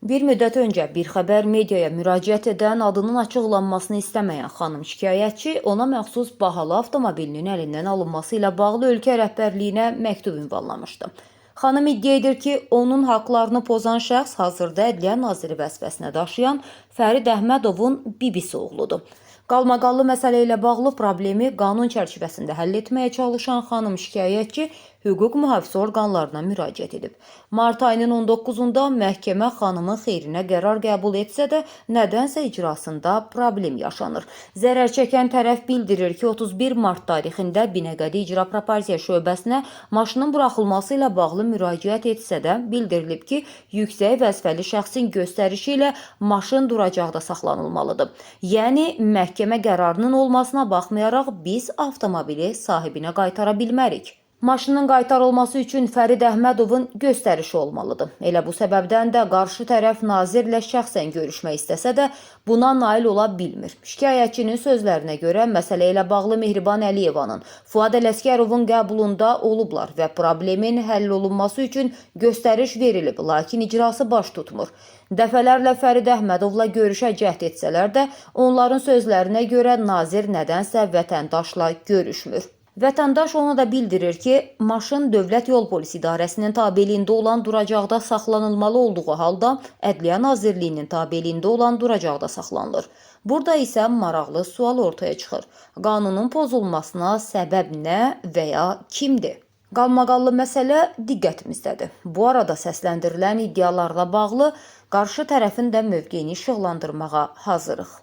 Bir müddət öncə bir xəbər mediaya müraciət edən, adının açıqlanmasını istəməyən xanım şikayətçi ona məxsus bahalı avtomobilinin əlindən alınması ilə bağlı ölkə rəhbərliyinə məktub ünvanlamışdı. Xanım iddia edir ki, onun haqlarını pozan şəxs hazırda Ədliyyə naziri vəzifəsinə daşıyan Fərid Əhmədovun bibisi oğludur. Qalmaqallı məsələ ilə bağlı problemi qanun çərçivəsində həll etməyə çalışan xanım şikayətçi hüquq mühafizə orqanlarına müraciət edib. Mart ayının 19-da məhkəmə xanımın xeyrinə qərar qəbul etsə də, nədənsə icrasında problem yaşanır. Zərər çəkən tərəf bildirir ki, 31 mart tarixində Binəqədi İcra Propartiya şöbəsinə maşının buraxılması ilə bağlı müraciət etsə də, bildirilib ki, yüksək vəzifəli şəxsin göstərişi ilə maşın duracaqda saxlanılmalıdır. Yəni məhkəmə qərarının olmasına baxmayaraq biz avtomobili sahibinə qaytara bilmərik. Maşının qaytarılması üçün Fərid Əhmədovun göstərişi olmalıdır. Elə bu səbəbdən də qarşı tərəf nazirlə şəxsən görüşmək istəsə də buna nail ola bilmir. Şikayətçinin sözlərinə görə məsələ ilə bağlı Mehriban Əliyevanın, Fuad Ələsgərovun qəbulunda olublar və problemin həll olunması üçün göstəriş verilib, lakin icrası baş tutmur. Dəfələrlə Fərid Əhmədovla görüşə cəhd etsələr də, onların sözlərinə görə nazir nədənsə vətəndaşla görüşmür. Vətəndaş ona da bildirir ki, maşın Dövlət Yol Polisi İdarəsinin tabeliyində olan duracaqda saxlanılmalı olduğu halda Ədliyyə Nazirliyinin tabeliyində olan duracaqda saxlanılır. Burada isə maraqlı sual ortaya çıxır. Qanunun pozulmasına səbəb nə və ya kimdir? Qalmaqallı məsələ diqqətimizdədir. Bu arada səsləndirilən iddialarla bağlı qarşı tərəfin də mövqeyini işıqlandırmağa hazırıq.